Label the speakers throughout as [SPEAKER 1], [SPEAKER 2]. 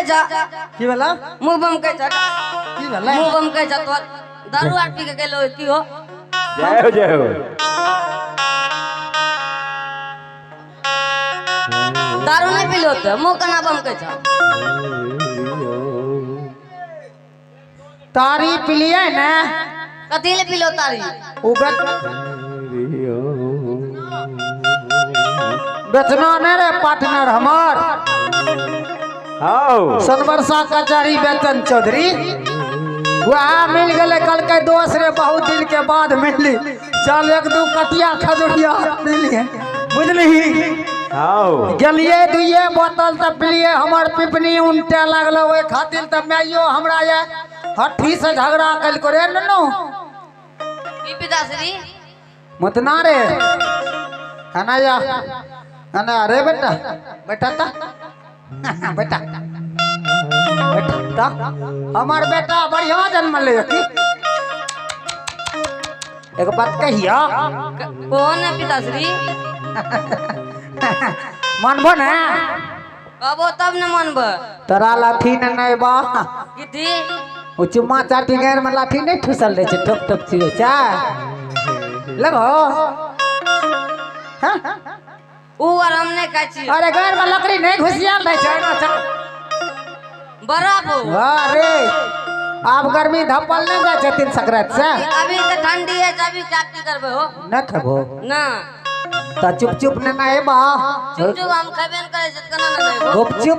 [SPEAKER 1] छा।
[SPEAKER 2] की भेला?
[SPEAKER 1] मुंह बम कहै छा।
[SPEAKER 2] की भेला?
[SPEAKER 1] मुंह बम कहै छा तोहर। दारू आर पी के गेलो की हो?
[SPEAKER 3] जय हो, जय हो।
[SPEAKER 1] दारू नहीं पीलो तो मुंह केना बम कहै छा?
[SPEAKER 2] तारी पिलिए ने।
[SPEAKER 1] कथी ले पीलो तारी?
[SPEAKER 2] ओ बेचना नहीं रे पार्टनर हमार।
[SPEAKER 3] आओ।
[SPEAKER 2] सोनबरसा कचहरी बेचन चौधरी वह मिल गए कल के दोस्त रे, बहुत दिन के बाद मिली। चल एक दू कटिया खजुरिया मिली, बुझली?
[SPEAKER 3] आओ।
[SPEAKER 2] गेलिए दुइये बोतल तऽ पिलिए, हमर पिपनी उनटे लागल। ओहि खातिर तऽ माइयो हमरा ये हट्ठी से झगड़ा कलको रे नन्नू।
[SPEAKER 1] की पिताश्री?
[SPEAKER 2] मुतना रे, हना या हना अरे बेटा, बेटा ता बेटा, बेटा ता हमर बेटा बढ़िया जन्म ले की। एक बात कहिया?
[SPEAKER 1] कौन है पिताश्री?
[SPEAKER 2] मानबो ने?
[SPEAKER 1] कहबो तब ने मानबो।
[SPEAKER 2] तोरा लाठी ने नहीं बा।
[SPEAKER 1] किथी?
[SPEAKER 2] ओ चुम्मा चाटी गैर में लाठी नहीं ठुसल रहे छै, ठोप ठोप छियै चा लगो। हाँ?
[SPEAKER 1] ऊ आर हम नहीं खाइ छी।
[SPEAKER 2] अरे गैर में लकड़ी नहीं घुसियाल रहे छै एना छै।
[SPEAKER 1] बर्फ हो।
[SPEAKER 2] अरे आब गर्मी धपल नहीं जाइ छै तीन सकरात से।
[SPEAKER 1] अभी तो ठंडी है, अभी क्या की करबे हो?
[SPEAKER 2] न खेबो?
[SPEAKER 1] ना।
[SPEAKER 2] त चुप चुप ने ना एबा।
[SPEAKER 1] चुप चुप हम खेबे न करै छी त केना न लेबो?
[SPEAKER 2] गुपचुप।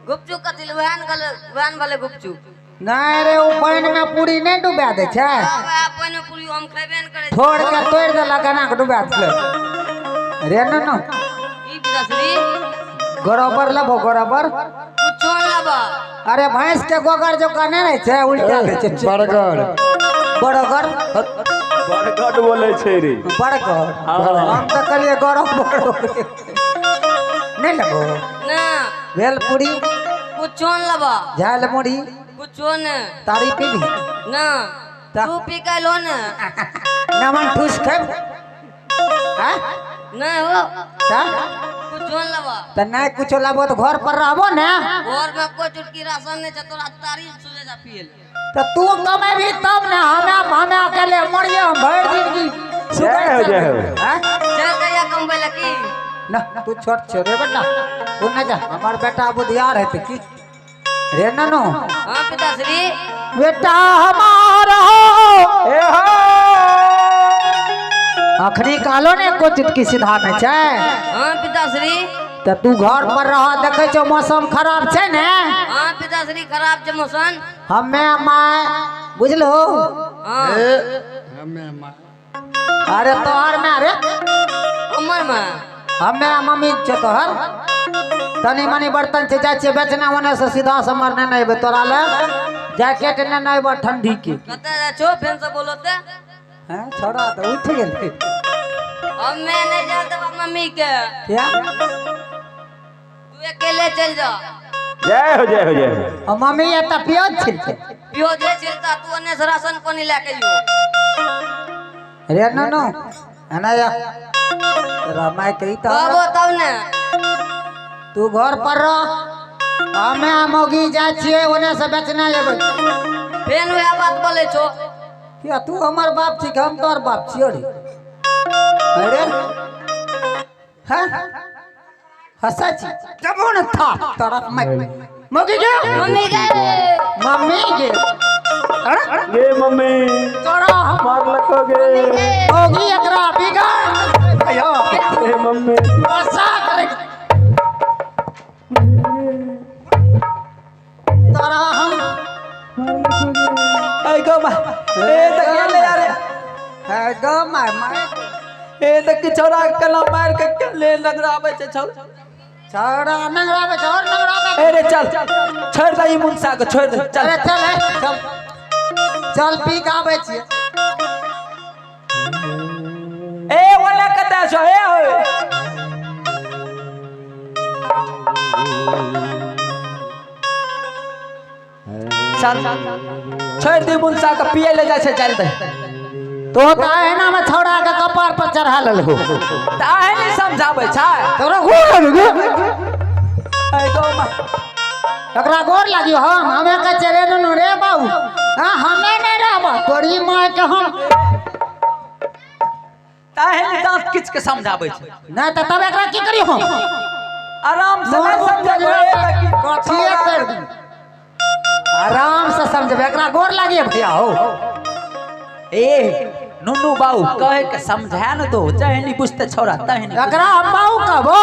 [SPEAKER 1] गुपचुप कथी ले? वएह न कहले, वएह न भेलै गुपचुप।
[SPEAKER 2] नहीं रे, ओ पानि में पूरी नहीं डुबा दै छै।
[SPEAKER 1] वएह पानि में पूरी हम खेबे न करै छी।
[SPEAKER 2] फोड़ के तोड़ि देलक, एना के डुबा देलक रे नन्नू।
[SPEAKER 1] की पिताश्री?
[SPEAKER 2] गोबर लेबो गोबर?
[SPEAKER 1] कुछो न लेबो।
[SPEAKER 2] अरे भैंस के गोबर जो कहने रहे छै उल्टा दै छै।
[SPEAKER 4] बर्गर।
[SPEAKER 2] बड़गर।
[SPEAKER 3] बरगद बोले छै रे।
[SPEAKER 2] बड़गर।
[SPEAKER 3] हाँ।
[SPEAKER 2] हम तऽ कहलियै गोबर नहीं लेबो?
[SPEAKER 1] ना।
[SPEAKER 2] भेलपूरी?
[SPEAKER 1] कुछो न लेबो।
[SPEAKER 2] झाल मुड़ी?
[SPEAKER 1] कुछो न।
[SPEAKER 2] तारी पीबी?
[SPEAKER 1] ना। तू पी के लो न।
[SPEAKER 2] नमन ठूस खेब? हैं?
[SPEAKER 1] नहीं हो।
[SPEAKER 2] त
[SPEAKER 1] कुछो न लेबो।
[SPEAKER 2] त नहीं कुछो लेबो तऽ घर पर रहबो ने?
[SPEAKER 1] घर में कोई चुटकी राशन नहीं छै, तोरा तारी सुले जा पियल।
[SPEAKER 2] त तू कमेबी तब ने। हमे हमे अकेले मरिए हम भरि जिंदगी।
[SPEAKER 3] जय हो, जय हो।
[SPEAKER 2] हैं?
[SPEAKER 1] चल कहिया कमबै लए की?
[SPEAKER 2] ना तू छोट छो रे बेटा, तू न जा। हमर बेटा बुधियार हेतै की रे ननू?
[SPEAKER 1] हाँ पिताश्री।
[SPEAKER 2] बेटा हमारा हो।
[SPEAKER 3] ए हो।
[SPEAKER 2] अखनी कहलो ने को चुटकी सीधा नहीं छै।
[SPEAKER 1] हाँ पिताश्री।
[SPEAKER 2] त तू घर पर रह, देखै छौ मौसम खराब छै ने।
[SPEAKER 1] हाँ पिताश्री, खराब छै मौसम।
[SPEAKER 2] हमे माय बुझलो।
[SPEAKER 1] हाँ।
[SPEAKER 4] हमे माय।
[SPEAKER 2] अरे तोहर में अरे
[SPEAKER 1] हमर में
[SPEAKER 2] हमे मम्मी छै तोहर। तनी मनी बर्तन छै, जाइ छियै बेचना, ओने से सीधा समर ने एबै तोरा ले जैकेट ने नहि एबै ठंडी के।
[SPEAKER 1] कतऽ जाइ छौ फेन से बोलो ते?
[SPEAKER 2] हैं छोड़ा तऽ उठि गेलै।
[SPEAKER 1] हमे नहीं जाए देबा मम्मी के।
[SPEAKER 2] क्या?
[SPEAKER 1] तू अकेले चल जा।
[SPEAKER 3] जय हो, जय हो, जय हो।
[SPEAKER 2] आ मम्मी एतऽ पियाज छिलकै।
[SPEAKER 1] पियो जे छिलता, तू ओने से राशन पानी लए के इहो।
[SPEAKER 2] रे ननू, एना जा तोरा माय के ई तऽ
[SPEAKER 1] कहबो तब ने।
[SPEAKER 2] तू घर पर रह, हमे मौगी जाइ छियै ओने से बेचने एबै।
[SPEAKER 1] फेन वएह बात बोलै छौ।
[SPEAKER 2] किया, तू हमर बाप छी कि हम तोहर बाप छियो रे? अरे हैं हंसै छी जबो ने था तोरा माय मौगी गे।
[SPEAKER 1] मम्मी के।
[SPEAKER 2] मम्मी गे, अरे
[SPEAKER 3] गे मम्मी।
[SPEAKER 2] तोरा हम
[SPEAKER 3] मारलको गे।
[SPEAKER 2] मौगी एकरा बिगाड़ अयो।
[SPEAKER 3] ए मम्मी।
[SPEAKER 2] गुस्सा करे तोरा हम।
[SPEAKER 5] ऐ गो मा, ए त गेले अरे।
[SPEAKER 2] है गो my my.
[SPEAKER 5] ए त कि छौड़ा केना मार के केले नगराबै छै छौ।
[SPEAKER 2] छौड़ा नंगराबै छै और नंगराबै।
[SPEAKER 5] ए रे चल, छोड़ दे ई मुनसा के, छोड़ दे चल।
[SPEAKER 2] अरे चल हे, चल चल पी के आबै छियै।
[SPEAKER 5] ए ओने कतऽ छौ? ए होय। चल, छोड़ दे मुनसा के, पिए ले जाइ छै, चल दे।
[SPEAKER 2] तो तऽ एना में छौड़ा के कपार पर चढ़ा लेलहो।
[SPEAKER 5] त आहे नहि समझाबै छै।
[SPEAKER 2] तोरा हो गे।
[SPEAKER 5] ऐ गो मा,
[SPEAKER 2] एकरा गोर लागियो हम हमे कहै छियै रे नुनू रे बाबू हाँ हमे नहीं रहबो तोरी माँ के हम
[SPEAKER 5] ताहे ने दांत किच के समझाबै छै।
[SPEAKER 2] नहीं तो तब एकरा की करी हम?
[SPEAKER 5] आराम से नहीं समझेबै तऽ की
[SPEAKER 2] कथिए कर दी। आराम से समझबे, एकरा गोर लागिए भैया हो।
[SPEAKER 5] ए नुनू बाबू कहे के समझा न दो, जहनी बुझते छोरा तहनी।
[SPEAKER 2] एकरा हम बाबू कहबो।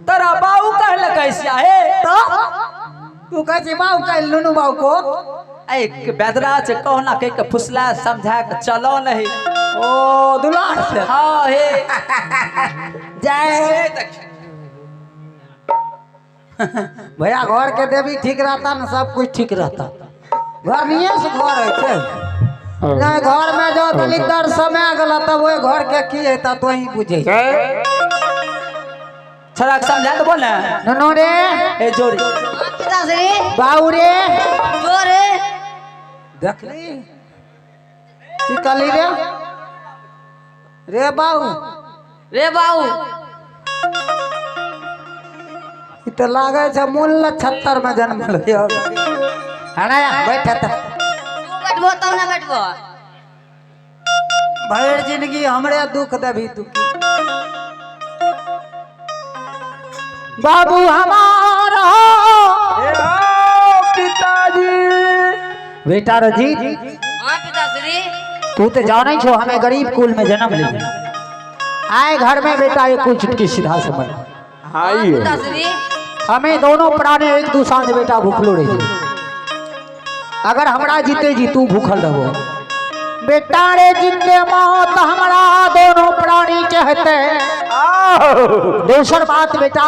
[SPEAKER 5] तोरा बाबू कहलक ऐसा हे
[SPEAKER 2] तो तू कहै छी बाबू कह नुनू बाबू को।
[SPEAKER 5] ए बेदरा छै कहना कह के फुसला समझा के चलो नहीं।
[SPEAKER 2] ओ दुलार से।
[SPEAKER 5] हाँ हे
[SPEAKER 2] जय भैया घर के देवी ठीक रहता ना सब कुछ ठीक रहता। घर नहीं से घर है छे नहीं घर में जो दलितर समय गला तब वो घर के की है तो ही बुझे।
[SPEAKER 5] छोरा के समझा दो बोल ना।
[SPEAKER 2] नुनू रे
[SPEAKER 5] ए जोरी
[SPEAKER 1] पिताश्री
[SPEAKER 2] बाबू रे
[SPEAKER 1] जोरे
[SPEAKER 2] देखली की कहली रे रे बाबू
[SPEAKER 1] रे बाबू
[SPEAKER 2] ई तो लागे छै मूल नक्षत्र में जन्म लियो। हना बैठ त
[SPEAKER 1] तू बैठबो तब ना बैठबो।
[SPEAKER 2] भरि जिंदगी हमरे दुख देबी तू की। बाबू हमारा
[SPEAKER 3] पिताजी
[SPEAKER 2] बेटा रजीत।
[SPEAKER 1] हाँ पिताश्री।
[SPEAKER 2] तू तो जाने छो हमें गरीब कुल में जन्म ले आए घर में बेटा एक कुल चुटकी सीधा समझ।
[SPEAKER 1] हाँ पिताश्री।
[SPEAKER 2] हमें दोनों प्राणी एक दूसरा से बेटा भूखलो रही। अगर हमरा जीते जी तू भूखल रहो बेटा रे जिंदे मौत हमारा दोनों प्राणी चाहते। दोसर बात बेटा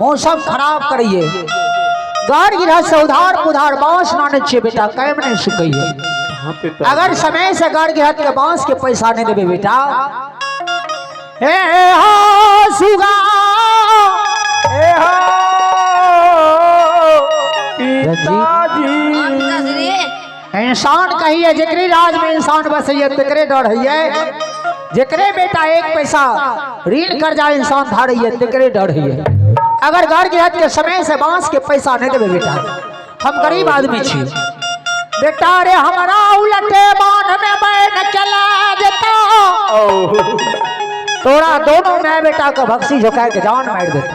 [SPEAKER 2] मौसम खराब करिए घर गिरह से उधार पुधार बांस नाने छे बेटा कैम नहीं सुकइए। अगर समय से घर गिरह के बांस के पैसा नहीं देबे बेटा हे हो सुगा
[SPEAKER 3] ए हो पिताजी।
[SPEAKER 2] इंसान कहिए जेकरे राज में इंसान बसैये तेकरे डर है। जेकरे बेटा एक पैसा ऋण कर्जा इंसान धारैये तेकरे डर है। अगर घर गृहस्थ के समय से बांस के पैसा नहीं देबे बेटा हम गरीब आदमी छी बेटा रे हमारा उलटे बांध में बैन चला जेता तोरा दोनों मैं बेटा का भक्सी झोंका के जान मार देता।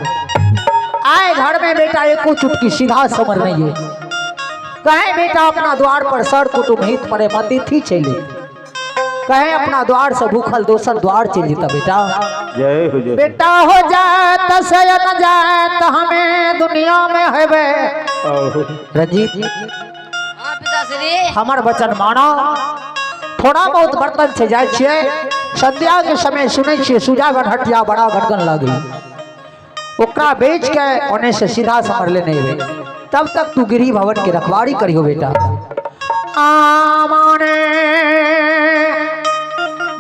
[SPEAKER 2] आए घर में बेटा एक चुटकी सीधा समझ नहीं है। कहे बेटा अपना द्वार पर सर कुटुम्ब हित परे अतिथि चले कहे अपना द्वार से भूखल दोसर द्वार चल जेता बेटा।
[SPEAKER 3] जय हो जय
[SPEAKER 2] बेटा हो जाए तो सयन जाए तो हमें दुनिया में हेबे। रंजीत
[SPEAKER 1] हाँ पिताश्री।
[SPEAKER 2] हमर वचन मानो थोड़ा बहुत बर्तन से जाए छिए संध्या के समय सुनै छिए सुजागण हटिया बड़ा गनगन लागे ओकरा बेच के ओने से सीधा समर ले नहीं हेबे तब तक तू गिरी भवन के रखवारी करियो बेटा। आ माने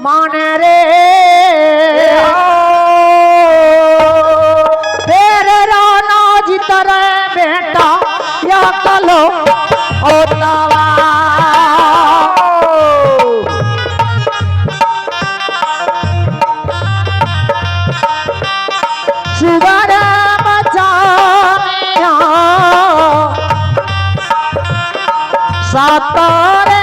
[SPEAKER 2] माने रे तेरे राना जी तरे बेटा या कलो ओ तवा सुगर बचाया सातारे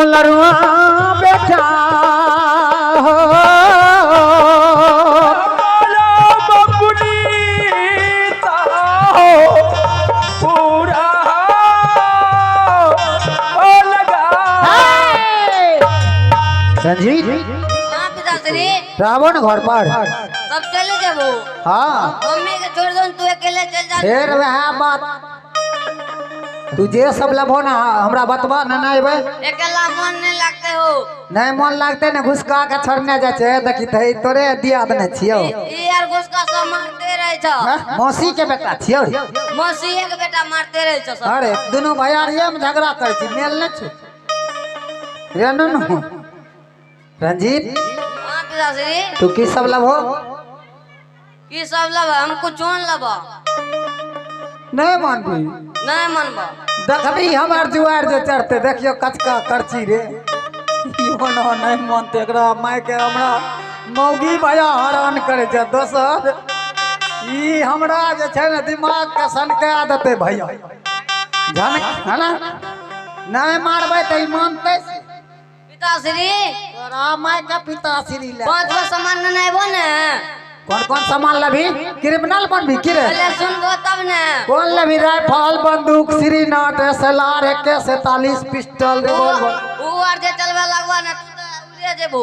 [SPEAKER 2] दुलरुआ बेटा हो।
[SPEAKER 3] हमारा बबुनीता हो पूरा हो लगा।
[SPEAKER 2] रंजीत।
[SPEAKER 1] हाँ पिताश्री।
[SPEAKER 2] रावण घर पर।
[SPEAKER 1] तब चले जबो।
[SPEAKER 2] हाँ।
[SPEAKER 1] मम्मी के छोड़ दो, तू अकेले चल जा।
[SPEAKER 2] फिर वह बात, तू जे सब लभो ना हमरा बतबा न ना अबै।
[SPEAKER 1] अकेला मन नहीं लगते हो।
[SPEAKER 2] नहीं मन लागते ने, घुसका के छोड़ने जाइ छै। देखी तै तोरे दिया देने छियौ।
[SPEAKER 1] ई यार घुसका सब मारते रहे छ।
[SPEAKER 2] हाँ? मौसी के बेटा छियौ रे।
[SPEAKER 1] मौसी के बेटा मारते रहे छ सब।
[SPEAKER 2] अरे दुनू भैयारिये में झगड़ा करै छी, मेल नहि छौ रे नुनू। रंजीत।
[SPEAKER 1] हाँ पिताश्री।
[SPEAKER 2] तू की सब लभो?
[SPEAKER 1] की सब लब? हम कुछ न लब।
[SPEAKER 2] नहीं मानबी?
[SPEAKER 1] नहीं मानबो।
[SPEAKER 2] देखबी हमर जुआर जे चढ़ते, देखियो कचका करची रे। इहो न नहीं मानते एकरा माय के। हमरा मौगी भैया हरान करे छै। दोसर ई हमरा जे छै ने दिमाग के सनका देते भैया झन है ना। नहीं मारबै तऽ ई मानतै से?
[SPEAKER 1] पिताश्री।
[SPEAKER 2] तोरा माय के पिताश्री ले।
[SPEAKER 1] 5 गो सामान ने आबो ने।
[SPEAKER 2] कौन कौन सामान लभी? क्रिमिनल बनबी की रे?
[SPEAKER 1] पहले सुनबो तब ने।
[SPEAKER 2] कौन लभी? राइफल, बंदूक, Srinath, SLR, AK-47, pistol, revolver.
[SPEAKER 1] ऊ आर जे चलबे लगबा ने, तू तऽ उड़े जेबो।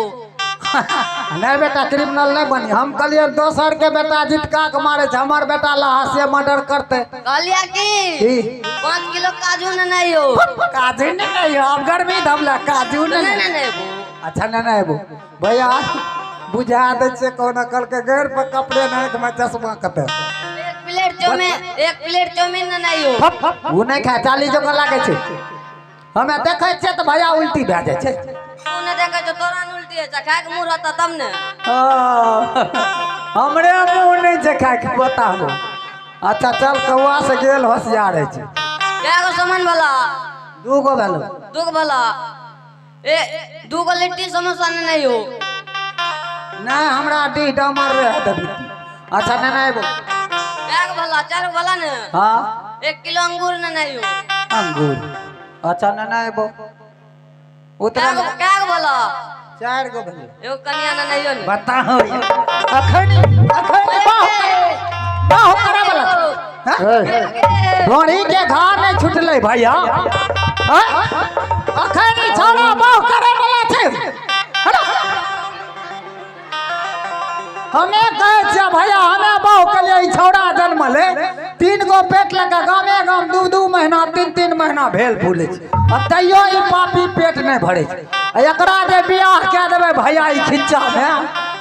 [SPEAKER 2] नहीं बेटा, क्रिमिनल नहीं बनी। हम कहलिए दोसर के बेटा जितका के मारे छै, हमर बेटा लहासे मर्डर करते।
[SPEAKER 1] कहलिया की?
[SPEAKER 2] की?
[SPEAKER 1] 5 किलो काजू ने नहीं हो।
[SPEAKER 2] काजू नहीं नहीं, अब गर्मी धमला काजू
[SPEAKER 1] नहीं
[SPEAKER 2] नहीं।
[SPEAKER 1] नहीं नहीं हो।
[SPEAKER 2] अच्छा, नहीं नहीं आबो भैया, बुझा दै छियै कोनो कल के गैर पर कपड़े नहीं में चश्मा कते।
[SPEAKER 1] एक प्लेट चाउमीन, एक प्लेट चाउमीन ने नहीं हो।
[SPEAKER 2] ओ नहीं खाय, 40 जगह लागै छै। हमे देखै छियै तऽ भैया उल्टी भए जाइ छै।
[SPEAKER 1] तू ने देखै छौ, तोरा ने उल्टी होइ छै। खायके मुँह रहता तब ने।
[SPEAKER 2] हमरे मुँह नहि छै खायके, बताबू। अच्छा चल, कौआ से गेल होशियार होइ छै।
[SPEAKER 1] कए गो सामान भला?
[SPEAKER 2] दू गो भेलो।
[SPEAKER 1] दू गो भला। ए, दू गो लिट्टी समोसा ने नहीं हो।
[SPEAKER 2] नहि, हमरा डीह डमर रहे देबी। अच्छा, नहि नहि आबो।
[SPEAKER 1] कए गो भला? चार गो भला ने?
[SPEAKER 2] हाँ।
[SPEAKER 1] 1 किलो अंगूर ने नहीं हो।
[SPEAKER 2] अंगूर, अच्छा, नहि नहि आबो।
[SPEAKER 1] कए
[SPEAKER 2] उतना।
[SPEAKER 1] गो, कए गो भला?
[SPEAKER 2] चारि गो भेलै।
[SPEAKER 1] एगो कनिया ने नहीं हो ने।
[SPEAKER 2] बताहो, अखन अखन बाह बाह करे वाला हाँ? ढोरी के घाव नहीं छुटलै भैया हाँ? अखन ई छौड़ा बाह करे वाला छै। हलो। हमे कहै छियै भैया, हमे बाह के लिए ई छौड़ा जन्मलै, तीन गो पेट लगा गामे गाम 2-2 महीना, 3-3 महीना भेल फूलै छै आ तैयो ई पापी पेट नहि भरै छै। आ एकरा जे बियाह कए देबै भैया ई खिच्चामे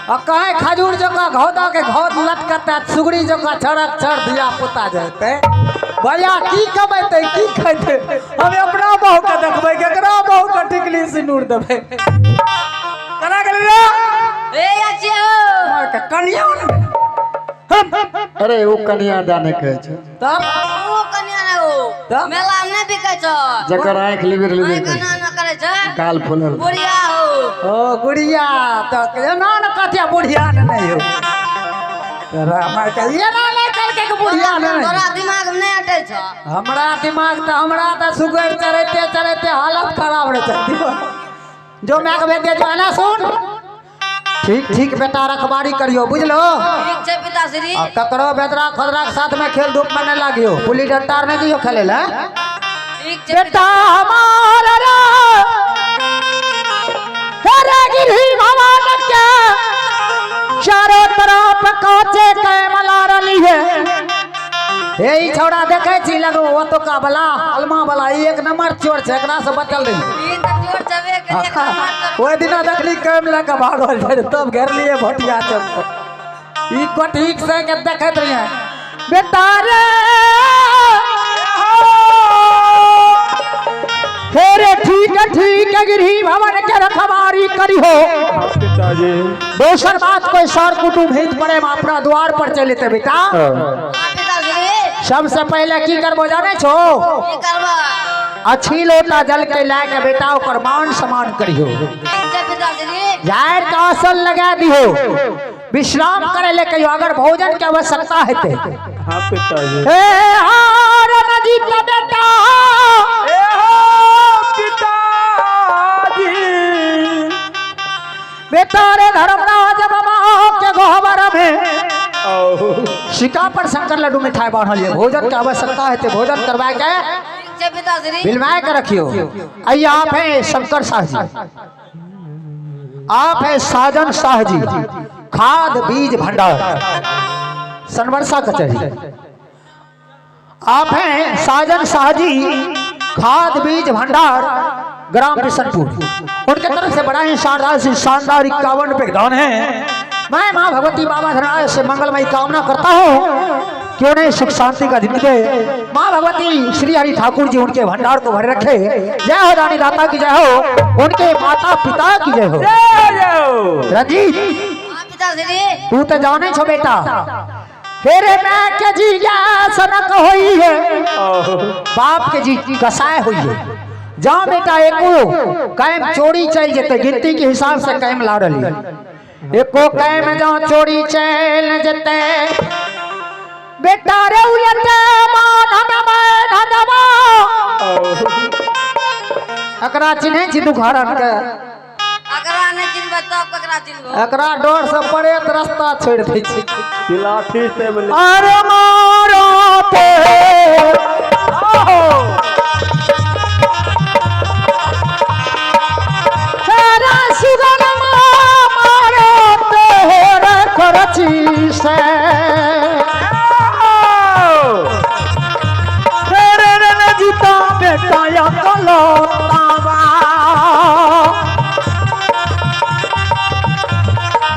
[SPEAKER 2] आ कहे खजूर जकाँ घौदा के घौद लटकतै, सुगरी जकाँ छड़क छड़ धिया पुता जेतै। भैया की कमेतै, की खेतै? हम अपना बहू के देखबै, केकरा बहू के टिकली सिनूर देबै? केना गेलै रे?
[SPEAKER 1] ए अच्छे हो।
[SPEAKER 2] मार के कनिया ने।
[SPEAKER 4] अरे, ओ कनिया जाने कहै छै।
[SPEAKER 2] तब?
[SPEAKER 1] ओ कनिया ने हो।
[SPEAKER 2] तब?
[SPEAKER 1] मेला में नहीं बिकै छै।
[SPEAKER 4] जकर आँखि लिबिर लिबिर
[SPEAKER 1] आँखि
[SPEAKER 4] करै
[SPEAKER 1] ना ना करै छै।
[SPEAKER 4] गाल फूलल।
[SPEAKER 1] बुढ़िया हो।
[SPEAKER 2] ओ गुड़िया तऽ एना ने कथिया बुढ़िया ने नहीं हो। तोरा मार के एना नहि कहलकै कि बुढ़िया ने नहीं।
[SPEAKER 1] तोरा दिमाग में नहीं अटै छ।
[SPEAKER 2] हमरा दिमाग तऽ, हमरा तऽ सुगर चढ़ैते चढ़ैते हालत खराब रहै छै। जो my के भेज दे जो। एना सुन, ठीक ठीक बेटा, रखबारी करियो, बुझलो?
[SPEAKER 1] ठीक छै पिताश्री।
[SPEAKER 2] आ ककरो बेदरा खोदरा के साथ में खेल धूप में नहीं लागियो, पुली डंटा आर नहीं दियो खेले ला।
[SPEAKER 1] ठीक छै।
[SPEAKER 2] बेटा हमार रे, रे गिरी भवन के चारों तरफ काचे के मला रही है। हे, ई छौड़ा देखै छी लगो ओतुका वाला अलमा वाला, ई एक नंबर चोर छै, एकरा से बचल रही।
[SPEAKER 1] ई तऽ चोर छबे करे, एक नंबर चोर।
[SPEAKER 2] ओहि दिना देखली कैम लए के भागल छै, तब घेरलिए भटिया चौक पर। ई कोठीक से के देखैत रहिए। बेटा रे, हे रे, ठीक है, ठीक है, गिरी भवन के रखवारी करी हो।
[SPEAKER 3] पिताजी।
[SPEAKER 2] दोसर बात, कोई सर कुटुम्ब हित पड़े में अपना द्वार पर चले ते बेटा।
[SPEAKER 1] हाँ पिताश्री।
[SPEAKER 2] सबसे पहले की करबो जाने छो?
[SPEAKER 1] की करबा?
[SPEAKER 2] अच्छी लोटा जल के लाए के बेटा ओकर मान सम्मान करियो।
[SPEAKER 1] ठीक छै पिताश्री।
[SPEAKER 2] जायर के आसन लगा दिहो, विश्राम करे ले कहियो, अगर भोजन के आवश्यकता हेते।
[SPEAKER 3] हाँ पिताजी।
[SPEAKER 2] हे हार नदी का बेटा।
[SPEAKER 3] ए हो पिताजी।
[SPEAKER 2] बेटा रे धर्मराज बाबा के गोहबर में सिक्का पर शंकर लड्डू मिठाई बांधल ये भोजन के आवश्यकता है तो भोजन करवा के
[SPEAKER 1] ठीक छै पिताश्री।
[SPEAKER 2] बिलवाए के रखियो। आइए आप हैं शंकर शाह जी, आप हैं साजन शाह जी, खाद बीज भंडार सनबरसा कचहरी। आप हैं साजन शाह जी, खाद बीज भंडार ग्राम बिशनपुर। उनके तरफ से बड़ा ही शानदार से शानदार 51 रुपये दान है। मैं माँ भगवती बाबा धनराज से मंगलमयी कामना करता हूँ कि उन्हें सुख शांति का दिन दे। माँ भगवती श्री हरि ठाकुर जी उनके भंडार को भरे रखे। जय हो रानी दाता की जय हो, उनके माता पिता की जय हो। रंजीत
[SPEAKER 1] हाँ पिताश्री।
[SPEAKER 2] तू तो जाने छो बेटा, हेरे मैं के जी सनक होई है, बाप के जी कसाय होई है। जा बेटा एको कैम चोरी चल जेते, गिनती के हिसाब से कैम ला रही। एको कैम जा चोरी चल जेते बेटा रे उलटे मान मान। एकरा चिन्है छी दुखहरण के?
[SPEAKER 1] अकरा नहि चिन्हबै तब ककरा चिन्हबो?
[SPEAKER 2] एकरा डर से परेत रास्ता छोड़ दै छी।
[SPEAKER 3] लाठी से बोले।
[SPEAKER 2] अरे मारो ते तेरा सुगन मारो तेरे खरची से तेरे जीता बेटा या कलो तावा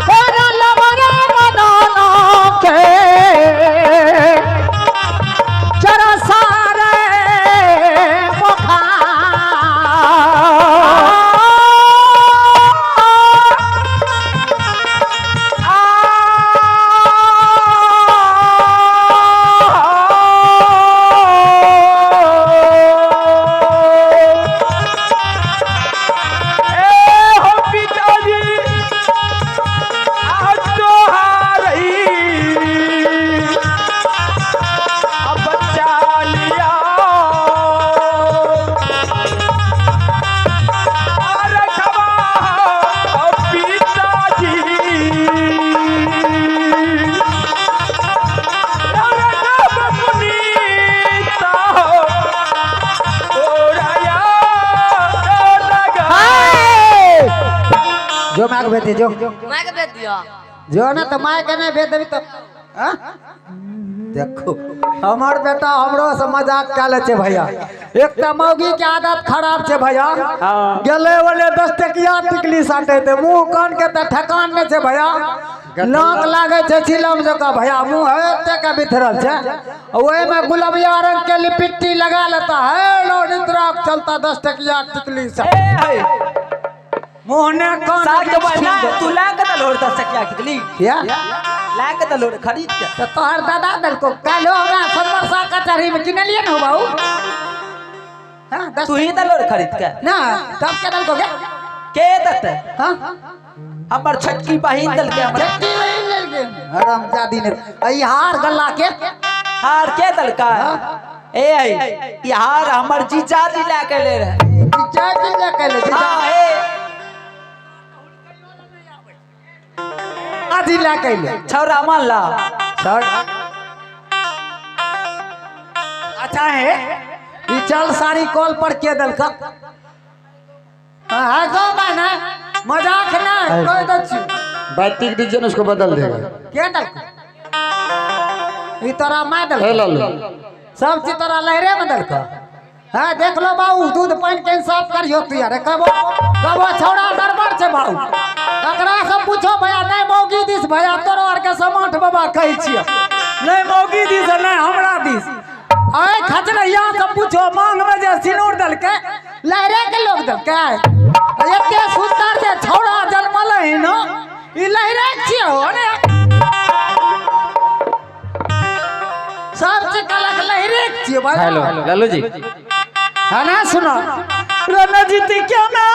[SPEAKER 2] तेरा लवरा मदाना के जरा सारे
[SPEAKER 3] ए हो पिताजी, आज तो हारई, अब बचा लिया। रखवा हो पिताजी, रखब पुनीता हो, ओराया लगा।
[SPEAKER 2] जो माग भेज दे जो
[SPEAKER 1] माय के भेज दियो।
[SPEAKER 2] जो ना तो my के नहीं भेज देबी तो हाँ? देखो हमार बेटा हमरो से मजाक कए लै छै भैया। एक तऽ मौगी के आदत खराब छै भैया।
[SPEAKER 3] हाँ।
[SPEAKER 2] गेले ओले 10 टकिया टिकली साटे ते मुंह कान के तऽ ठेकान नहि छै भैया। नाक लागे छै चिलम जकाँ भैया, मुंह एते के बिथरल छै, ओहिमे गुलबिया रंग के लिपिट्टी लगा लेता है। लो निद्रा चलता 10 टकिया टिकली से मुंह ने कान
[SPEAKER 5] साग के बना तू ला के दलोड़ 10 टकिया खिचली
[SPEAKER 2] किया
[SPEAKER 5] ला के दलोड़ खरीद के
[SPEAKER 2] तो तोहर दादा देलको काल्हो हमरा सनबरसा कचहरी में किनलिए न हो बाबू। हाँ 10
[SPEAKER 5] तू ही दलोड़ खरीद के
[SPEAKER 2] ना तब के देलको के
[SPEAKER 5] के दते?
[SPEAKER 2] हाँ
[SPEAKER 5] हमर छोटकी बहिन दलके हमर
[SPEAKER 2] छोटकी बहिन लेलके हरामजादी ने ई हार गल्ला के
[SPEAKER 5] हार के दलका? ए ई हार हमर जीजा जी ला के ले रहे।
[SPEAKER 2] जीजा जी ला के ले? जीजा
[SPEAKER 5] हां ए
[SPEAKER 2] जी ला के ले।
[SPEAKER 5] छौरा मान ला
[SPEAKER 2] सर अच्छा है ई चल सारी कॉल पर के दलका? हाँ गो माना मजाक ना कोई दे छी।
[SPEAKER 4] बैटिक दीजिए ना उसको बदल देगा।
[SPEAKER 2] के दलका? ई तोरा माय
[SPEAKER 4] हे
[SPEAKER 2] दलका?
[SPEAKER 4] लालू
[SPEAKER 2] सब चीज तोरा लहरे में दलका। हाँ देख लो बाबू, दूध पानी के इंसाफ करियो तू यार। कबो कबो छौड़ा गड़बड़ छै बाबू, ककरा से पूछो भैया। नहीं मौगी दिस भैया, तोरो आर के समाठ बाबा कहै छियो, नहीं मौगी दिस नहीं हमरा दिस। आय खचरैया से पूछो, मांग में जे सिनूर दलके लहरे के लोग दलके। एते सुंदर जे छौड़ा जन्मल है न, ई लहरे छियो ने सब चीज कलक लहरे छियो भाई।
[SPEAKER 6] हेलो लालू जी।
[SPEAKER 2] हाँ ना सुनो रणजीत क्यों ना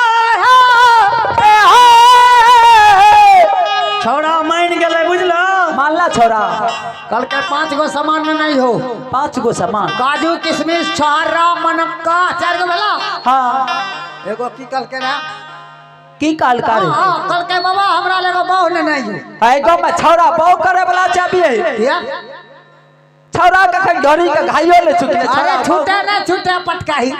[SPEAKER 7] छौड़ा मान गेलै बुझलो?
[SPEAKER 5] मानला छौड़ा।
[SPEAKER 2] कल के 5 गो सामान में नहीं हो।
[SPEAKER 5] 5 गो सामान?
[SPEAKER 2] काजू किशमिश छुहारा मनक्का 4 गो भेला।
[SPEAKER 5] हाँ
[SPEAKER 2] एगो की कल के ना
[SPEAKER 5] की कहलका रे?
[SPEAKER 2] हाँ, कहलकै बाबा हमरा लग बाहु ने नहीं हो।
[SPEAKER 5] है गाँव में छौड़ा बाऊ करे वाला चाबी है।
[SPEAKER 2] किया?
[SPEAKER 5] छौड़ा कखन घड़ी के घाइयो ले छुटले।
[SPEAKER 2] अरे छूटे ना छूटे पटकाही।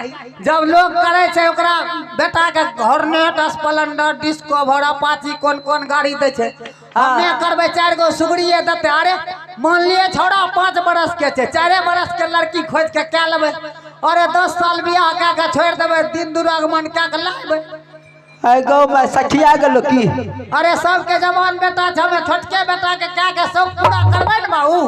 [SPEAKER 2] जब लोग करे छै ओकरा बेटा के हॉर्नेट, स्प्लेंडर, डिस्कवर, अपाची कोन कोन गाड़ी दै छै। हमे करबै 4 गो सुगड़िए देतै। अरे मान लिए छौड़ा 5 बरस के छै, 4 बरस के लड़की खोज के कै लेबै। अरे 10 साल बियाह कए के छोड़ि देबै, दिन दुरागमन कए के लाबै।
[SPEAKER 5] है गाँव में सखिया गेलो की?
[SPEAKER 2] अरे सबके जवान बेटा छै, हमे छोटके बेटा के कए के सब पूरा करबै ने बाबू।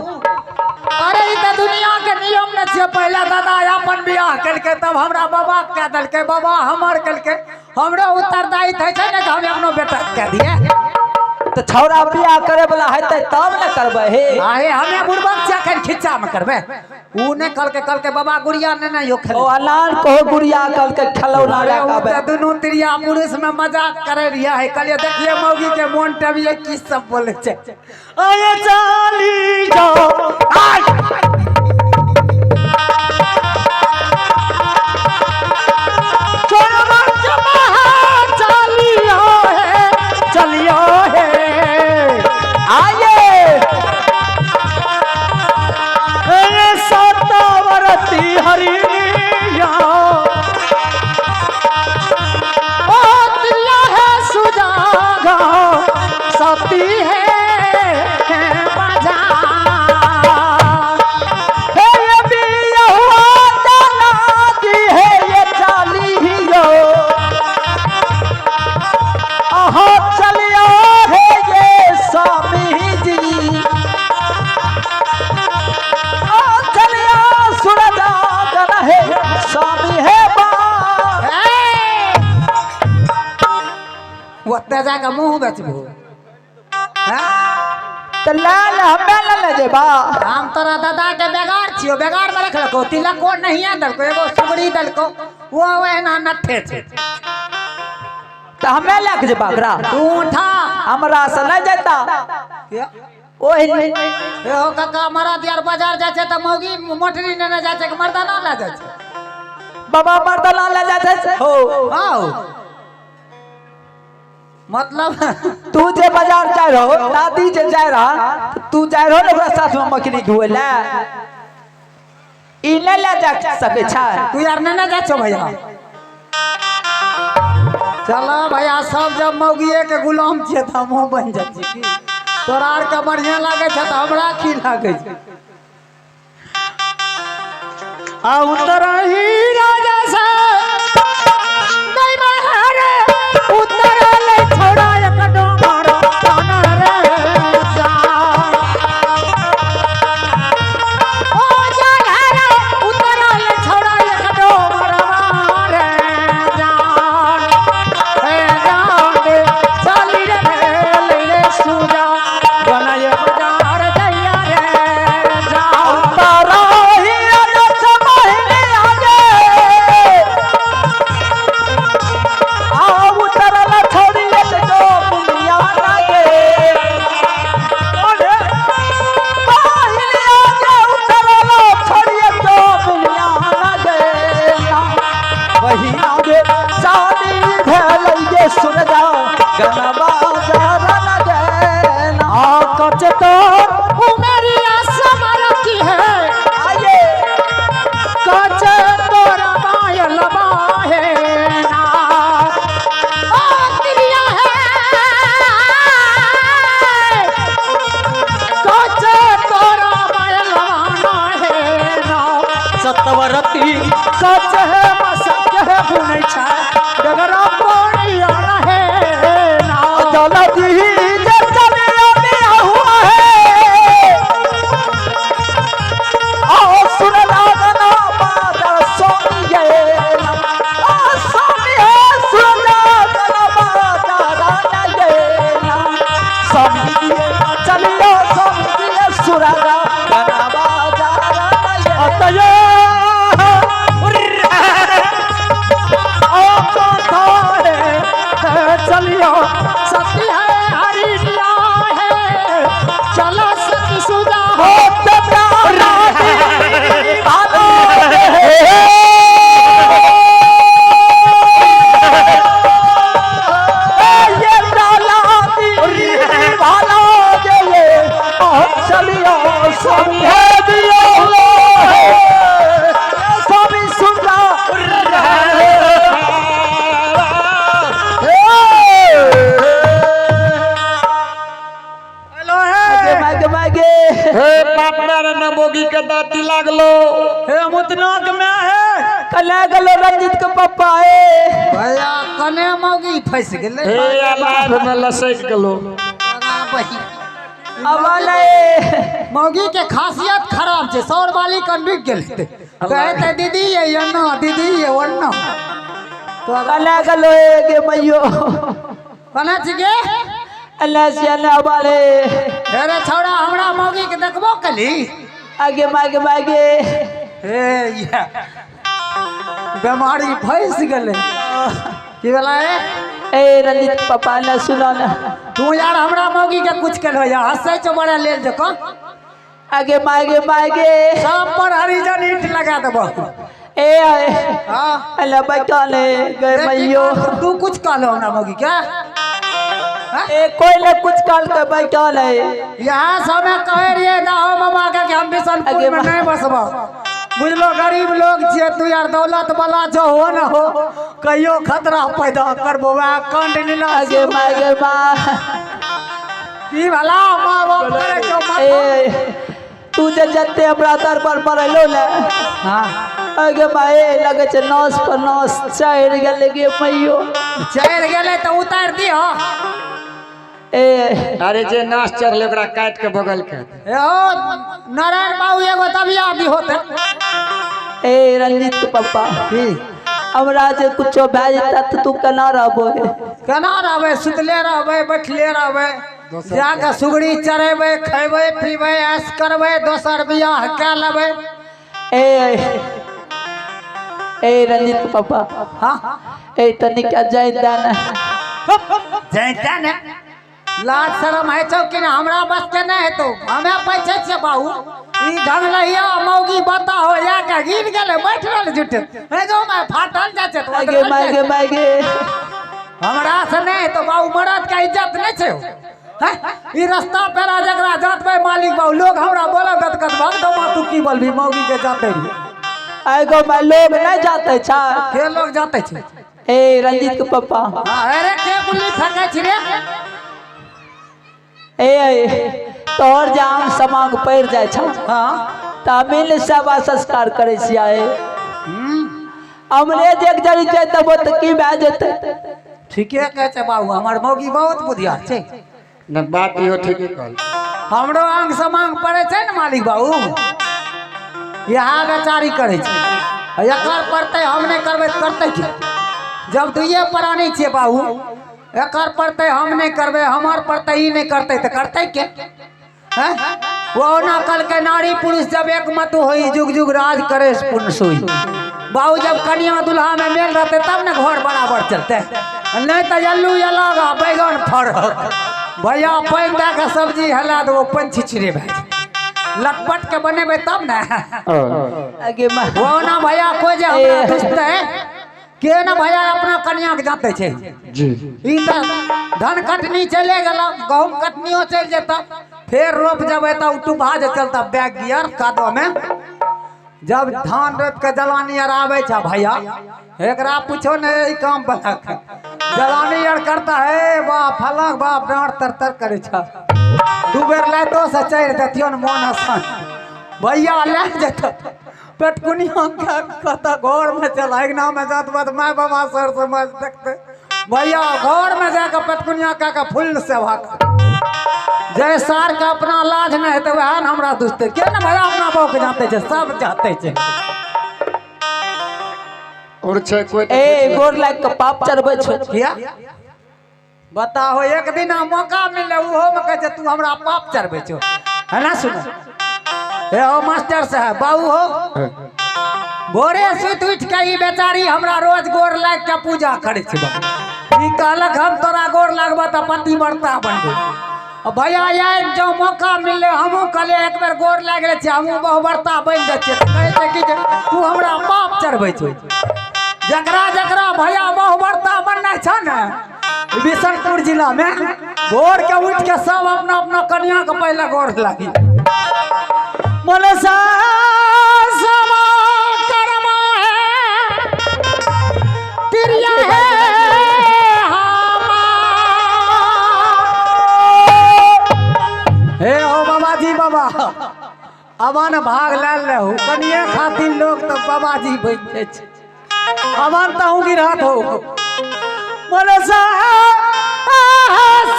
[SPEAKER 2] अरे ई तऽ दुनिया के नियम ने छियै। पहिले दादा अपन बियाह केलकै, तब हमरा बाबा के कए देलकै, बाबा हमर केलकै, हमरो उत्तरदायित्व होइ छै ने कि हम अपनो बेटा के कए दियै।
[SPEAKER 5] तऽ छौड़ा बियाह करे वाला हेतै तब ने करबै हे।
[SPEAKER 2] अरे हमे बुड़बक छियै, अखन खिच्चा में करबै। ऊ नहि कहलकै, कहलकै बाबा गुड़िया ने नहि हो खेलै।
[SPEAKER 5] ओ अनार कहो गुड़िया कहलकै खेलौना
[SPEAKER 2] अरे
[SPEAKER 5] लए
[SPEAKER 2] ऊ
[SPEAKER 5] के आबै।
[SPEAKER 2] तऽ दुनू त्रिया पुरुष में मजाक करे रहियै है। कहलियै देखियै मौगी के मोन टबियै की सब बोलै छै।
[SPEAKER 4] अरे चाली जाओ आय। छोड़वा के बाहर चलियो हे, चलियो हे।
[SPEAKER 5] आइए।
[SPEAKER 4] अरे सतावरती हरिणिया, ओ तिया है सुजागा, सती है बाजा।
[SPEAKER 5] हे ये बियहुआ जना दी हे ये चालियो। अहाँ चलियो हे ये स्वामी जी। आ चलियो सूरजा गन हे स्वामी हे बा।
[SPEAKER 2] ओतऽ जाके मुँह बेचबू।
[SPEAKER 5] तऽ लाल हमे ले ले जेबा।
[SPEAKER 2] हम तोरा दादा के बेगार छियो, बेगार में रखलको, तिलको नहिए देलको, एगो सुगड़ी देलको, वो एना नट्ठे छै।
[SPEAKER 5] तऽ हमे लए के जेबा ओकरा।
[SPEAKER 2] तू उठा।
[SPEAKER 5] हमरा से नहि जेता।
[SPEAKER 2] किया?
[SPEAKER 5] ओहि
[SPEAKER 2] एहो काका मरद यार बाजार जाइ छै तऽ मौगी मोटरी नेने जाइ छै कि मर्दाना लए जाइ छै?
[SPEAKER 5] बाबा मर्दाना ले जाइ छै। हो।
[SPEAKER 2] आउ। मतलब
[SPEAKER 5] तू जे बाजार जाय रहो, दादी जे जाय रहा, तू जाय रहो ने ओकरा साथ में मकड़ी धोए ला। ई नहि ले जा सकै छै।
[SPEAKER 2] तू यार नेने जाइ छौ भैया? चलो भैया, सब जब मौगिए के गुलाम छियै तऽ हमहूँ बनि जाइ छियै की? तोरा आरके बढ़िआँ लागै छै तऽ हमरा की लागै छै?
[SPEAKER 4] आ उतरही राजा से नहीं बाहर, उतरल छोड़ा एक डोमर ताना रे जा। ओ जान रे, उतरल छोड़ा एक डोमर रे जान। हे जान, चली रे भेल रे सुजा, बनय बाजार जइया रे जा।
[SPEAKER 5] तारा ही रस महिने आगे। आ उतरल छोड़ी एक जो पुनिया लागे। अरे पहिने आगे उतरल छोड़ी एक जो पुनिया लागे। वही आगे चांदी भेल ये सुरजा गनवा जरा लगे।
[SPEAKER 4] आ कचतर उमरिया समर की है,
[SPEAKER 5] आइए।
[SPEAKER 4] कच तोरा बायल बाहे ना। ओ तिरिया है, कच तोरा बायल बाना है ना। सतवरती कच है मसक है बुनै छै, डगरा पोड़िया रहे ना।
[SPEAKER 5] जलदी जे चलिया बियाह है। आओ सुन लागना बादल सोनिए। आ स्वामी है सुन लागना बादल राना स्वामी जी चलियो स्वामी जी सुरागा गाना बाजा राना।
[SPEAKER 4] अतये ओ कथा है, चलियो सती है हरिया है, चलो सती सुजा हो।
[SPEAKER 5] भालो
[SPEAKER 3] हे बाप मेरे न मोगी के दाती लागलो।
[SPEAKER 4] हे मुतनाक में है
[SPEAKER 5] कने गेलो रंजित के पप्पा हे।
[SPEAKER 2] भैया कने मौगी फंस गेलै।
[SPEAKER 3] हे अलाभ में लसक गेलो।
[SPEAKER 5] अबले
[SPEAKER 2] मौगी के खासियत खराब छै, सौर वाली कन बिक गेल हेतै। कहते दीदी ये अन्ना दीदी ये ओन्ना। तो
[SPEAKER 5] कने गेलो हे गे मैयो।
[SPEAKER 2] कने छी गे?
[SPEAKER 5] अल्लाह से अल्लाह अबले।
[SPEAKER 2] अरे छौड़ा हमरा मौगी के देखबो कली।
[SPEAKER 5] आगे मागे मागे।
[SPEAKER 2] हे या बेमारी फंस गेलै। की भेलै?
[SPEAKER 5] ए रंजित पापा ने सुनो ना।
[SPEAKER 2] तू यार हमरा मौगी के कुछ केलहो यार, हंसै छौ बड़ा लेल जको।
[SPEAKER 5] आगे मागे मागे।
[SPEAKER 2] सब पर हरिजन ईंट लगा देबो।
[SPEAKER 5] ए आए
[SPEAKER 2] हाँ
[SPEAKER 5] अल्लाह बचा ले गए मैयो।
[SPEAKER 2] तू कुछ कहलो हमरा मौगी के?
[SPEAKER 5] ए कोई ने कुछ काल के बैठा ले।
[SPEAKER 2] यहाँ समय कहे रहिए ना हो मामा के कि हम बिशनपुर में नहीं बसबो। बुझलो गरीब लोग छियै, तू यार दौलत वाला जो हो ना हो कहियो खतरा पैदा करबो वएह कांड नीला।
[SPEAKER 5] आगे मागे माँ
[SPEAKER 2] की भला माँ बाप करे छौ माथा।
[SPEAKER 5] ए तू जे जते हमरा दरबार पर एलो ने।
[SPEAKER 2] हाँ
[SPEAKER 5] आगे माए लगे छै नस पर नस चढ़ि गेलै गे मैयो।
[SPEAKER 2] चढ़ि गेलै तऽ उतारि दिह।
[SPEAKER 5] ए
[SPEAKER 3] अरे जे नाश चढ़ले ओकरा काट के बगल के।
[SPEAKER 2] ए हो नारायण बाबू एगो दबिया दिहो तऽ।
[SPEAKER 5] ए रंजित के पप्पा
[SPEAKER 2] की
[SPEAKER 5] हमरा जे कुछो भए जेतै तऽ तू केना रहबो?
[SPEAKER 2] केना रहबै? सुतले रहबै, बैठले रहबै, जाके सुगड़ी चढ़ेबै, खैबै पीबै, ऐश करबै, दोसर बियाह कए लेबै।
[SPEAKER 5] ए ए रंजित के पप्पा।
[SPEAKER 2] हाँ
[SPEAKER 5] ए तनिका जाय दे ने।
[SPEAKER 2] जैते ने लाज शरम है छौ कि हमरा बस के नहीं हेतौ, हमे पैसे छियै बाबू। ई ढंग लहिया मौगी बताहो या के गिर गेलै बैठ रहल झूठे। हे गो my फाटल जाइ छै तऽ
[SPEAKER 5] आगे मागे मागे।
[SPEAKER 2] हमरा से नहीं हेतौ बाबू, मरद के इज्जत नहीं छै। हैं ई रास्ता पेरा जकरा जातबै मालिक बाबू, लोग हमरा बोलत कत कत भाग दो मा तू की बोलबी मौगी के जाते रहिए।
[SPEAKER 5] आइ गो my लोग नहीं जाते छै।
[SPEAKER 2] के लोग जाते छै?
[SPEAKER 5] ए रंजित के पप्पा।
[SPEAKER 2] हाँ अरे के गुल्ली फेंकै छी रे?
[SPEAKER 5] ए तोहर जे आम समांग पड़ि जाइ छौ।
[SPEAKER 2] हाँ
[SPEAKER 5] तऽ हमे ने सेवा संस्कार करै छियै। हमरे जे एक जरी छै तब तऽ की भए जेतै?
[SPEAKER 2] ठीके कहै छै बाबू, हमर मौगी बहुत बुधियार छै।
[SPEAKER 3] न बात इहो ठीके कहल।
[SPEAKER 2] हमरो अंग समांग पड़ै छै ने मालिक बाबू, इएह बेचारी करै छै। एकर पड़तै हम नहि करबै तऽ करतै के? जब दुइये प्राणी छियै बाबू, एकर पड़तै हम नहि करबै, हमर पड़तै ई नहि करतै तऽ करतै के? हैं ओना कहलकै नारी पुरुष जब एक मत होई जुग जुग राज करे पुण्य सोई। बाबू जब कनिया दुल्हा में मेल रहते तब ने घर बराबर चलते, नहीं तो अल्लू अलग आ बैगन फरक। भैया पानि दए के सब्जी हिला देबो पानि छिछड़े भए जेतै। लटपट के बनेबै तब ने।
[SPEAKER 5] आगे माँ
[SPEAKER 2] ओना भैया कोइ जे हमरा दुसतै के ने भैया अपना कनिया के जाते छै।
[SPEAKER 3] जी
[SPEAKER 2] ई तऽ धान कटनी चले गेल, गहूम कटनियो चलि जेता, फेर रोप जबै तऽ उटुभा जे चलता बैग गियर कादो में। जब धान रोपि के जलानी आर आबै छै भैया, एकरा पूछो ने ई काम बना के जलानी आर करता है बाप फलां बाप डाँट तर तर करै छै। दू बेर लाइतो से चढ़ि देतियो ने मोन आसान भैया लए जेतौ पेटकुनिया कहता घर में चल अगना में जात बात my बाबा सर समझ देखते भैया घर में जाके पेटकुनिया कह के फुल सेवा कर। जय सार के अपना लाज नहीं हेतै वएह ने हमरा दुसतै। के ने भैया अपना बहू के जाते छै, सब जाते छै।
[SPEAKER 3] और छै कोई
[SPEAKER 5] ए गोर लाग के पाप चढ़बै छौ।
[SPEAKER 2] किया बताहो एक दिन मौका मिललै ओहो में कहै छै तू हमरा पाप चढ़बै छौ। है ना सुनो ए हो मास्टर साहब बाबू हो, भोरे सुति उठि के ई बेचारी हमरा रोज गोर लागि के पूजा करै छै बाबू। ई कहलक हम तोरा गोर लागबऽ तऽ पतिव्रता बनबै। भैया आइ जँ मौका मिललै हमहूँ कहलियै एक बेर गोर लागि लै छियै, हमहूँ बहुव्रता बनि जाइ छियै। तऽ कहै छै कि जे तू हमरा पाप चढ़बै छौ। जकरा जकरा भैया बहुव्रता बननाइ छौ ने बिशनपुर जिला में, भोर के उठि के सब अपना अपना कनिया के पहिले गोर लागी।
[SPEAKER 4] मनसा
[SPEAKER 2] समा कर्मा है तिरिया है हमार। हे हो बाबा जी। बाबा अमन भाग ले रहू कनिए खातिर लोग तो बाबाजी बन जाइ छै। अमन तऽ हूँ गिरहत हो
[SPEAKER 4] मनसा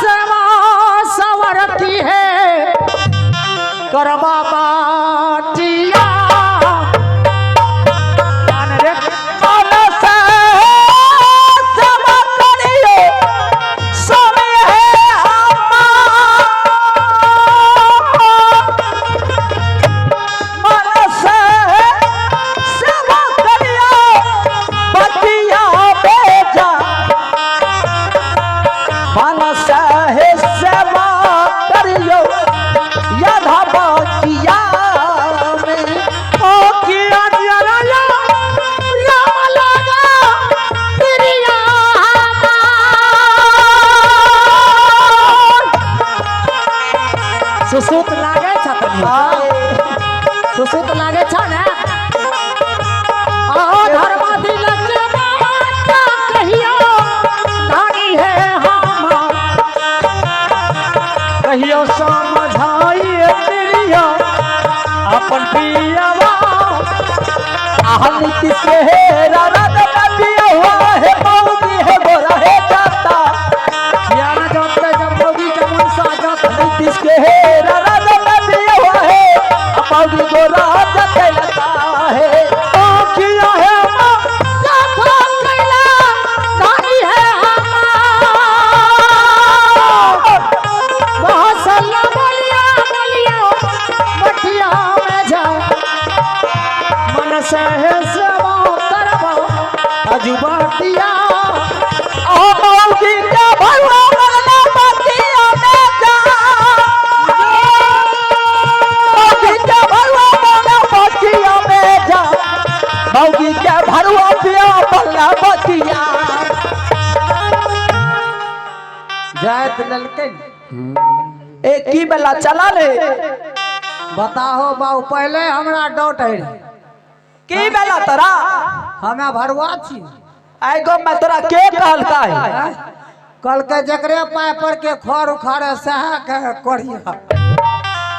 [SPEAKER 4] सेवा सवरती है करबा बाटिया मान रे
[SPEAKER 5] मनसा सेवा करियो स्वामी हे हमार। मनसा सेवा करियो बतिया बेजा। मनसा हे सेवा करियो यधा बतिया में।
[SPEAKER 4] ओ किया जरा राम लगा प्रिया हमार।
[SPEAKER 2] सुसुत लागे छ तनी सुसुत लागे छ ने
[SPEAKER 4] आ धर्म दिलक बाबा का कहियो धानी है हमार। कहियो समझाइए प्रिया अपन पियावा
[SPEAKER 5] आहन किसके हे राधा पिया हुआ है मौगी है गोरा है जाता।
[SPEAKER 2] किया न जानते जब मोगी के मुनसा जात।
[SPEAKER 5] किसके हे राधा पिया हुआ है मौगी गोरा जाते लता है।
[SPEAKER 4] ओ किया है जाता कैला धानी है हमार। बहुत सल्ला बोलिया बोलिया मठिया में जा मन से है सेवा करबो अजुबाटिया।
[SPEAKER 5] ओ मौगी के भरवा मरना बतिया में जा। मौगी के भरवा मरना बतिया में जा। मौगी के भरवा पिया मरना बतिया।
[SPEAKER 2] जात लेलकै।
[SPEAKER 5] ए की बेला चला ले
[SPEAKER 2] बताहो बाबू पहले हमरा डाउट है
[SPEAKER 5] की बेला तोरा
[SPEAKER 2] हमे भरुआ छी।
[SPEAKER 5] आइ गो मैं तोरा के कहलका है?
[SPEAKER 2] कल के जकरे पाय पर के खर उखाड़े सएह के करिया।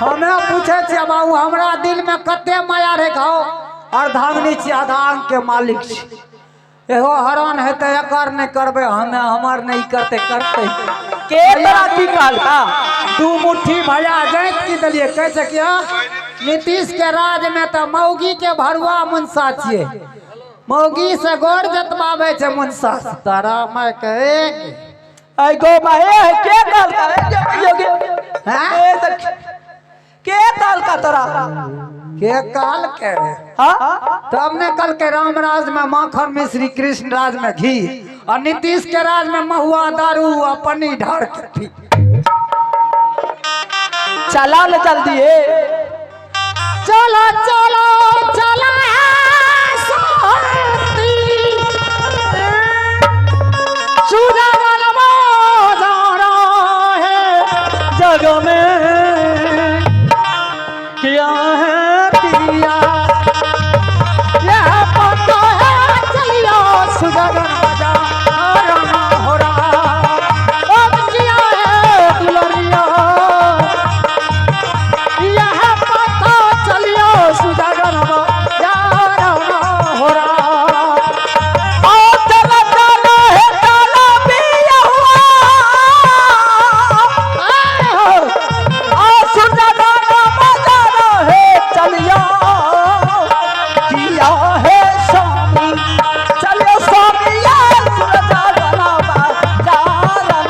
[SPEAKER 2] हमे पूछे छियै बाबू हमरा दिल में कते माया रे खाओ अर्धांगनी छी आधा अंग के मालिक छी। एहो हरान हेतै एकर नहि करबै हमे हमर नहि करतै करतै
[SPEAKER 5] के तोरा की कहलका?
[SPEAKER 2] दू मुट्ठी भैया जाइत की देलियै कहै छै कि हाँ, नीतीश के राज में तऽ मौगी के भरुआ मुनसा छियै मौगी से गोर जतबाबै छै मुनसा तारा माय के एक
[SPEAKER 5] आइ गो मैं ए के कहलका? ए योगी
[SPEAKER 2] हैं?
[SPEAKER 5] ए देख के कहलका तोरा?
[SPEAKER 2] के कहल के
[SPEAKER 5] हां
[SPEAKER 2] तब ने कल के राम राज में माखन मिश्री कृष्ण राज में घी और नीतीश के राज में महुआ दारू आ पन्नी ढार के पी।
[SPEAKER 5] चला ले जल्दी ए
[SPEAKER 4] चलो चलो चला सारथी सुजागल बाजारा है जग में किया है प्रिया यह पता है चलियो सुजागल बाजारा हो रहा। अब किया है दुलरिया यह पता चलियो सुजागल बाजारा हो रहा।
[SPEAKER 5] ओ चला चला हे ताला पिया हुआ ओ सुना बाजारा है चलियो किया है स्वामी चलियो स्वामी या सुरजा गला बाजारा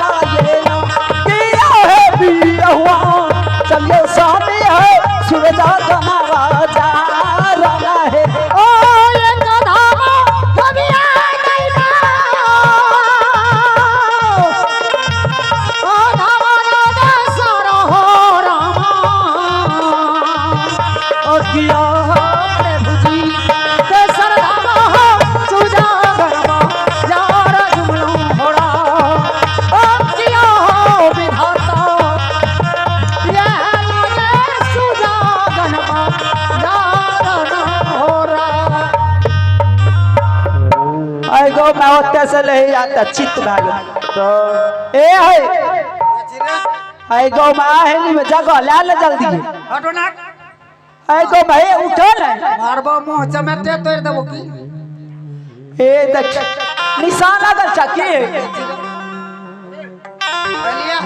[SPEAKER 5] ये किया है पिया हुआ चलियो स्वामी है सुरजा गला बाजारा है।
[SPEAKER 4] ओ एक धामा कभी आ नहीं ना ओ धामा राजा सारो हो रामा। ओ किया प्रभु जी के सरधामा हो सुजा गरमा जार जुमलो होड़ा। ओ किया हो विधाता यह लगे सुजा गनमा जार ना हो रहा।
[SPEAKER 5] आई गो मैं होते से नहीं आता चित्त भाग
[SPEAKER 3] तो
[SPEAKER 5] ए है आई गो मैं है नहीं जगह ले ले जल्दी।
[SPEAKER 2] हटो ना।
[SPEAKER 5] ऐ गो भाई उठो ने।
[SPEAKER 2] मारबो मुंह चमेटे तोड़ देबो की।
[SPEAKER 5] ए देख निशान लागल छ की?
[SPEAKER 2] लिया।